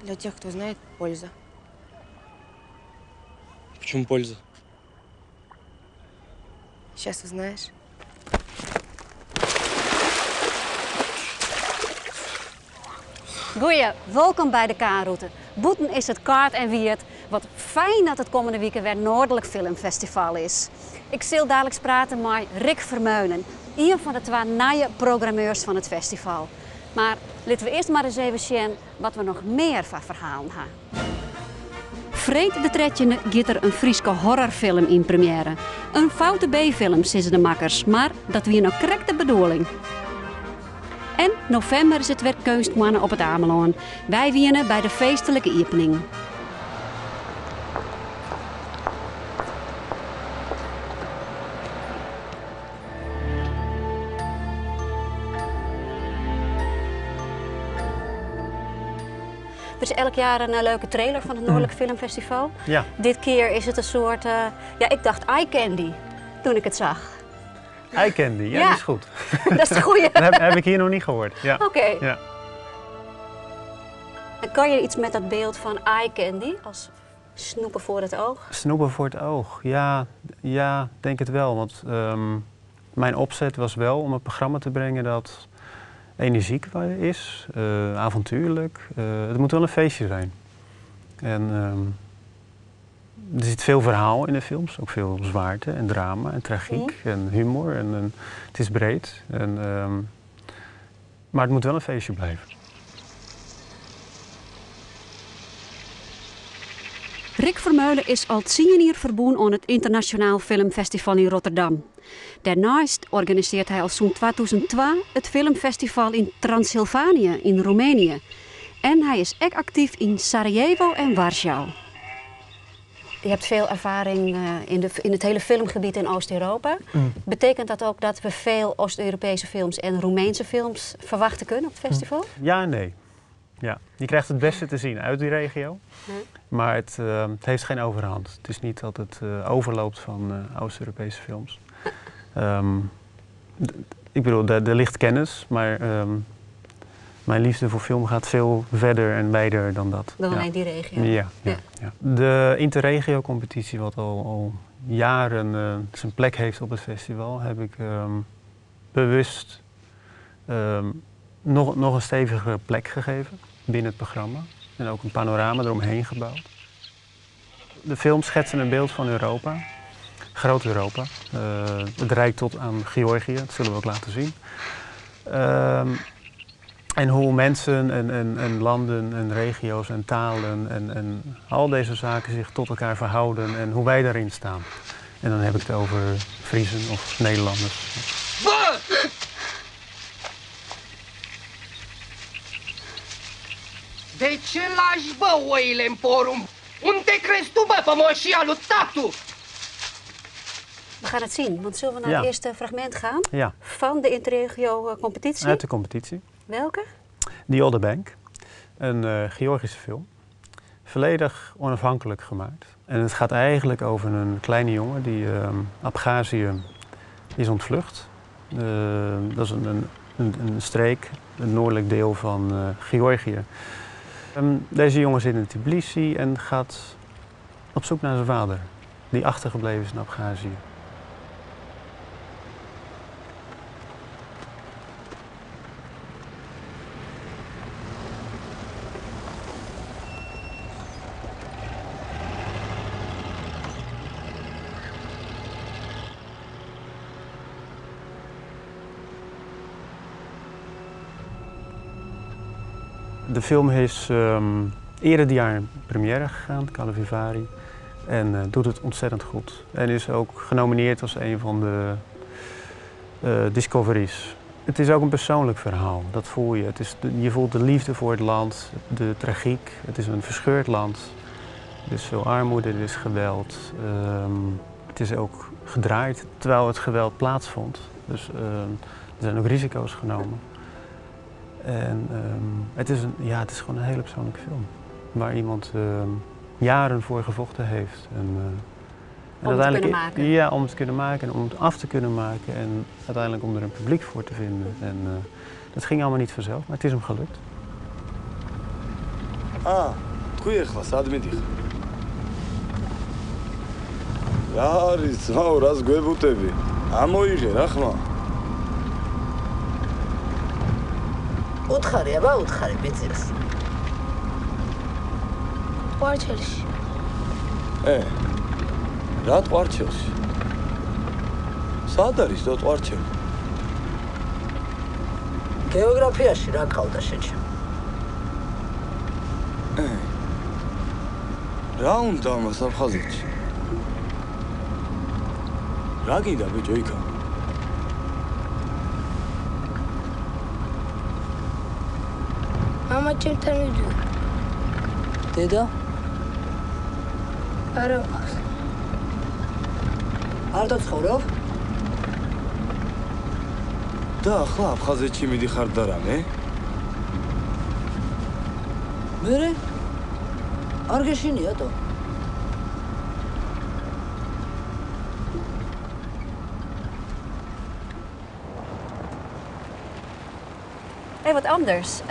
Для тех, кто знает, польза. Почему польза? Сейчас узнаешь. Goeie, wolkom by de K-rûte. Bûten is it kâld en wiet. Wat fijn dat it kommende wike wer Noardlik Filmfestival is. Ik sil daliks prate mei Rick Vermeulen, ien fan de twa nije programmeurs fan it festival. Mar litte we earst mar ris even sjen wat we noch mear foar ferhalen ha. Freed de trettjinde giet der in Fryske horrorfilm yn premjêre. In foute B-film, sizze de makkers, mar dat wie no krekt de bedoeling. En novimber is it wer keunstmoanne op It Amelân. Wy wiene by de feestlike iepening. Er is elk jaar een leuke trailer van het Noordelijk Filmfestival. Ja. Dit keer is het een soort, ja, ik dacht eye candy toen ik het zag. Eye candy, ja, Ja. die is goed. Dat is de goeie. Dat heb ik hier nog niet gehoord. Ja. Oké. Ja. En kan je iets met dat beeld van eye candy als snoepen voor het oog? Snoepen voor het oog, ja, ja, denk het wel. Want mijn opzet was wel om een programma te brengen dat energiek is, avontuurlijk. Het moet wel een feestje zijn. En er zit veel verhaal in de films, ook veel zwaarte en drama en tragiek en humor. En het is breed, maar het moet wel een feestje blijven. Rick Vermeulen is al 10 jaar verbonden aan het Internationaal Filmfestival in Rotterdam. Daarnaast organiseert hij al zo'n 2002 het filmfestival in Transylvanië in Roemenië. En hij is ook actief in Sarajevo en Warschau. Je hebt veel ervaring in het hele filmgebied in Oost-Europa. Betekent dat ook dat we veel Oost-Europese films en Roemeense films verwachten kunnen op het festival? Ja en nee. Ja, je krijgt het beste te zien uit die regio, maar het heeft geen overhand. Het is niet dat het overloopt van Oost-Europese films. Er ligt kennis, maar mijn liefde voor film gaat veel verder en wijder dan dat. Dan alleen die regio? Ja, ja, ja. De interregio-competitie, wat al jaren zijn plek heeft op het festival, heb ik bewust nog een stevigere plek gegeven binnen het programma. En ook een panorama eromheen gebouwd. De films schetsen een beeld van Europa, groot Europa. Het reikt tot aan Georgië, dat zullen we ook laten zien. En hoe mensen en landen en regio's en talen en al deze zaken zich tot elkaar verhouden en hoe wij daarin staan. En dan heb ik het over Friezen of Nederlanders. Bă! De ce lași, bă, oile în porumb? Unde crezi tu, bă, pe moșia lui tatu? We gaan het zien, want zullen we naar het eerste fragment gaan? Ja. Van de Interregio-competitie? Uit de competitie. Welke? The Other Bank, een Georgische film. Volledig onafhankelijk gemaakt. En het gaat eigenlijk over een kleine jongen die Abchazië is ontvlucht. Dat is een streek, het noordelijk deel van Georgië. Deze jongen zit in Tbilisi en gaat op zoek naar zijn vader, die achtergebleven is in Abchazië. De film is eerder dit jaar in première gegaan, Karlovy Vary, en doet het ontzettend goed. En is ook genomineerd als een van de discoveries. Het is ook een persoonlijk verhaal, dat voel je. Je voelt de liefde voor het land, de tragiek. Het is een verscheurd land. Er is veel armoede, er is geweld. Het is ook gedraaid terwijl het geweld plaatsvond. Dus er zijn ook risico's genomen. En het is gewoon een hele persoonlijke film. Waar iemand jaren voor gevochten heeft. En Om het te uiteindelijk kunnen maken. Ja, om het te kunnen maken en om het af te kunnen maken. En uiteindelijk om er een publiek voor te vinden. En dat ging allemaal niet vanzelf, maar het is hem gelukt. ტყვი ეხლა სად მიდიხარ? რა არის ძმაო, რას გვებუტები? ამოიღე რა ხმა. უთხარი აბა, უთხარი ბიძებს. ტყვარჩელში. ე. რა ტყვარჩელში? სად არის დო ტყვარჩელი? გეოგრაფიაში რა ყავდა შენ ჩემ? ე. რა უნდა ამას აფხაზეთში? რა გინდა ბიჭო იქა? მამა ჩემთან მიდიოდა. დედა? არა მყავს. არ დაცხოვრობ? და ახლა აფხაზეთში მიდიხარ და რა მე? მერე? არ გეშინიათო? Hey, wat anders.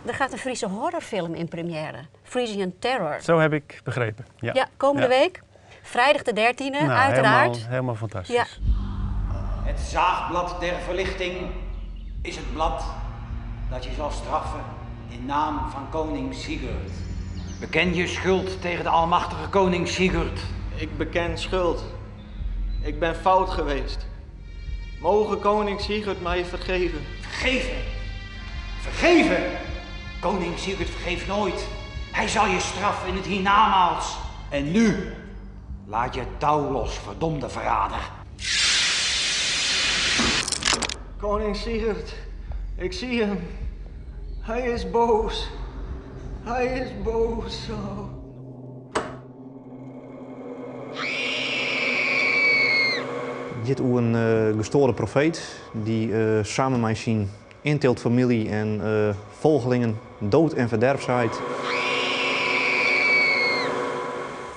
Er gaat een Friese horrorfilm in première. Frisian Terror. Zo heb ik begrepen. Ja, ja, komende week. Vrijdag de 13e, Nou, uiteraard. Helemaal fantastisch. Ja. Het zaagblad der verlichting is het blad dat je zal straffen in naam van koning Sigurd. Beken je schuld tegen de almachtige koning Sigurd. Ik beken schuld. Ik ben fout geweest. Mogen koning Sigurd mij vergeven. Vergeven? Vergeven? Koning Sigurd vergeeft nooit. Hij zal je straffen in het hiernamaals. En nu, laat je touw los, verdomde verrader. Koning Sigurd, ik zie hem. Hij is boos. Hij is boos. Oh. Dit is een gestoorde profeet die samen met zijn inteeltfamilie en volgelingen dood en verderf zaait.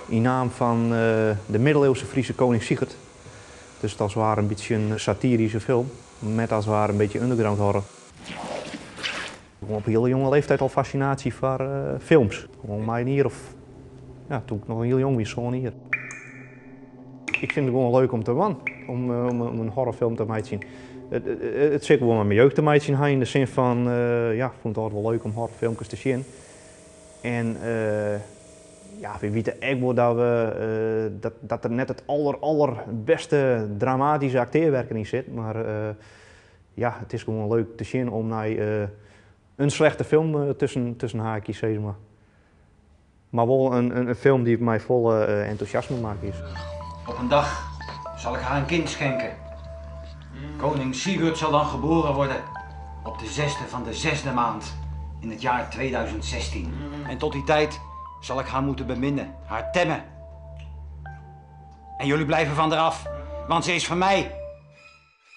In naam van de middeleeuwse Friese koning Sigurd. Dus dat is waar een beetje een satirische film, met als het ware een beetje underground horror. Op hele jonge leeftijd al fascinatie voor films. Gewoon mijn hier of, ja, toen ik nog heel jong was, zo'n hier. Ik vind het gewoon leuk om te doen, om een horrorfilm te maken. Het zit gewoon met mijn jeugd te maken, in de zin van, ja, ik vond het altijd wel leuk om horrorfilmpjes te zien. En ja, we weten echt wel dat er net het allerbeste dramatische acteerwerk in zit. Maar ja, het is gewoon leuk te zien om naar een slechte film tussen haakjes, zeg maar. Maar wel een film die mij vol enthousiasme maakt is. Op een dag zal ik haar een kind schenken. Koning Sigurd zal dan geboren worden op de 6e van de 6e maand in het jaar 2016. En tot die tijd zal ik haar moeten beminnen, haar temmen. En jullie blijven van haar af, want ze is van mij.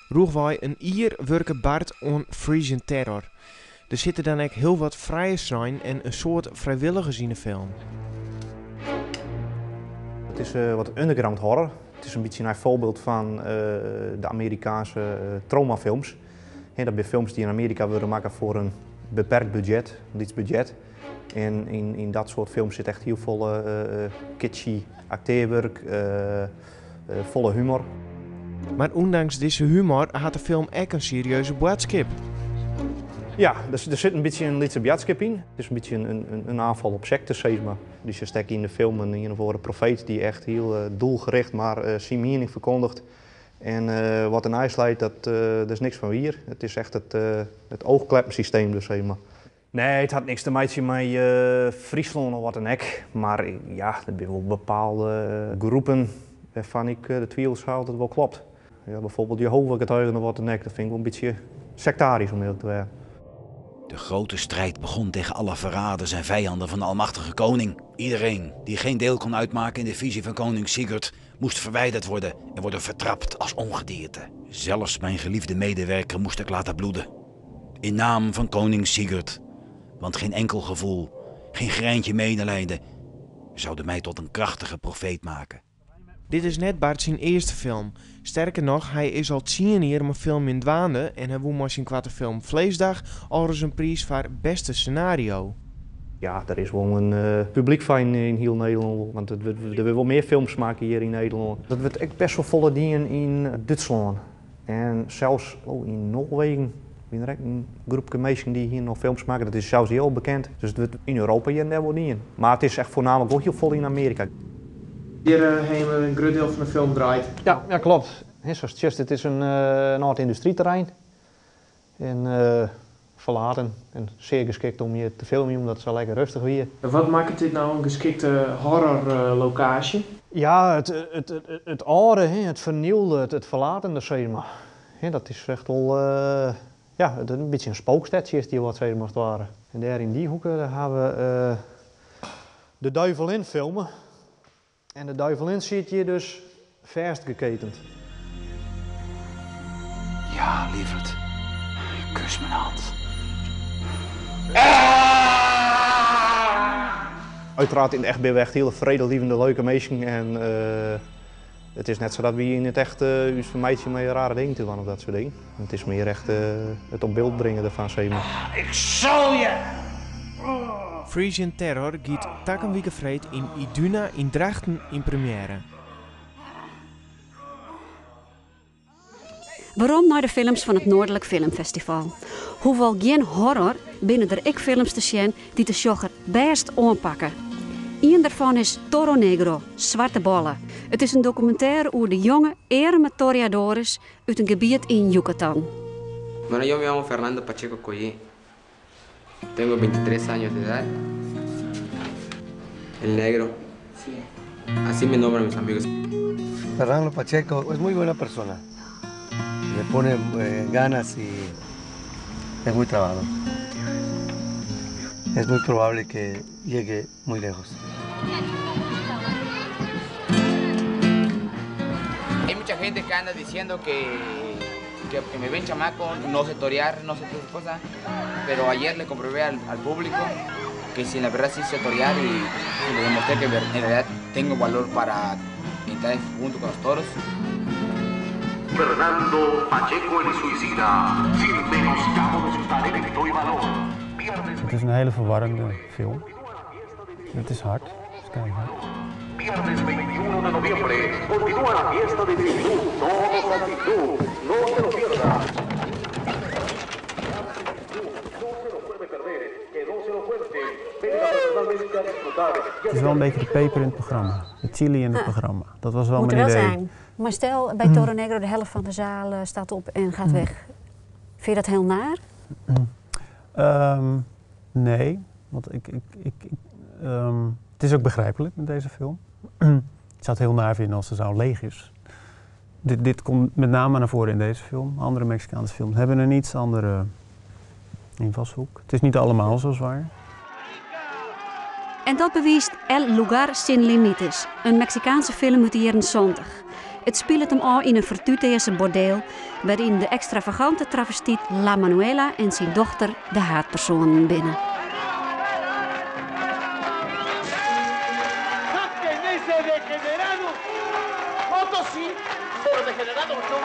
Roegwaai een ier werken Bart on Frisian Terror. Er zitten dan ook heel wat vrije zijn en een soort vrijwilligers in de film. Het is wat underground horror. Het is een beetje een voorbeeld van de Amerikaanse traumafilms. Hè, dat zijn films die in Amerika worden maken voor een beperkt budget, een iets budget. En in dat soort films zit echt heel veel kitschy acteerwerk, volle humor. Maar ondanks deze humor had de film ook een serieuze boodschap. Ja, er zit een beetje een lietse boodschap in. Het is een beetje een aanval op sectes, zeg maar. Dus je steekt in de film een of andere profeet die echt heel doelgericht maar zijn mening verkondigt. En wat een ijs leidt, dat is niks van hier. Het is echt het oogkleppensysteem, dus, zeg maar. Nee, het had niks te maken met Friesland of wat dan ook. Maar ja, er zijn wel bepaalde groepen waarvan ik de twijfels haal dat het wel klopt. Ja, bijvoorbeeld Jehovah-getuigen of wat dan ook, dat vind ik wel een beetje sectarisch om eerlijk te zijn. De grote strijd begon tegen alle verraders en vijanden van de almachtige koning. Iedereen die geen deel kon uitmaken in de visie van koning Sigurd moest verwijderd worden en worden vertrapt als ongedierte. Zelfs mijn geliefde medewerker moest ik laten bloeden. In naam van koning Sigurd. Want geen enkel gevoel, geen greintje medelijden zouden mij tot een krachtige profeet maken. Dit is net Bart zijn eerste film. Sterker nog, hij is al 10 jaar een film in dwaande en hij won maar zijn kwarte film Vleesdag al eens een prijs voor beste scenario. Ja, der is wol in publyk foar yn hiel Nederlân, want der wurde wol mear films makke hjir yn Nederlân. Dat wurdt ek best wol folle dien yn Dútslân en sels yn Noarwegen wie der ek in groepke minsken dy't hiene al films makke. Dat is sels hiel bekend. Dus it wurdt yn Europa hjir en dêr wol dien. Mar it is echt foarnaamlik wol hiel folle yn Amearika. Hjir ha jim in grut diel fan de film draaid. Ja, ja klopt. Sa's sjochst, it is in âld yndustryterrein. En ferlaten en sear geskikt om hjir te filmjen omdat it sa lekker rêstich wie. Wat makket dit no in geskikte horrorlokaasje? Ja, it âlde, it fernielde, it ferlatene sis mar. Dat is echt wol, ja, in bytsje in spookstedsje is it hjir wat sis mar as it ware. En dêr yn dy hoeke ha we de duivelin filme. En de duivelin sit hjir dus fêstgeketend. Ja, lieverd. Kus mijn hand. Uiteraard yn it echt binne we echt hiele fredelievende, leuke minsken en it is net sa dat wy yn it echt ús fermeitsje mei rare dingen te dwaan of dat soart dingen. It is mear echt it op byld bringen derfan, sis mar. Ik sal je! Frisian Terror giet takom wike freed yn Iduna yn Drachten yn premjêre. Werom nei de films fan it Noardlik Filmfestival. Hoewol gjin horror, binne der ek films te sjen dy't de sjogger bêst oanpakke. Ien derfan is Toro Negro, Swarte Bolle. It is in dokumintêre oer de jonge, earme toreadores út in gebiet yn Yucatan. Bueno, yo me llamo Fernando Pacheco Collí. Tengo 23 años de edad. El negro. Sí. Así me nombran mis amigos. Fernando Pacheco es muy buena persona. Le pone ganas y es muy trabajador. Es muy probable que llegue muy lejos. Hay mucha gente que anda diciendo que me ven chamaco, no sé torear, no sé qué cosa, pero ayer le comprobé al público que sí, la verdad sí sé torear y le demostré que en realidad tengo valor para entrar junto con los toros. Fernando Pacheco el Suicida, sin menoscabo de su talento y valor. Het is een hele verwarrende film. Het is hard, het is keihard. Viernes 21 de noviembre, continúa la fiesta de Timbú. Todos a Timbú, no se lo pierda. No se lo puede perder, que no se lo cuente. Venga personalmente a disfrutar. Het is wel een beetje de peper in het programma, de chili in het programma. Dat was wel Moet er mijn wel idee. zijn. Maar stel, bij Toro Negro de helft van de zaal staat op en gaat weg. Vind je dat heel naar? Nee, want het is ook begrijpelijk met deze film. Ik zou het heel naar vinden als de zaal leeg is. Dit komt met name naar voren in deze film. Andere Mexicaanse films hebben een iets andere invalshoek. Het is niet allemaal zo zwaar. En dat bewijst El Lugar Sin Limites, een Mexicaanse film uit de jaren 70. Het speelt hem al in een fertuteese bordeel, waarin de extravagante travestiet La Manuela en zijn dochter de haatpersonen binnen. ¡Saquen ese degenerado! ¡Otto sí, pero degenerado no!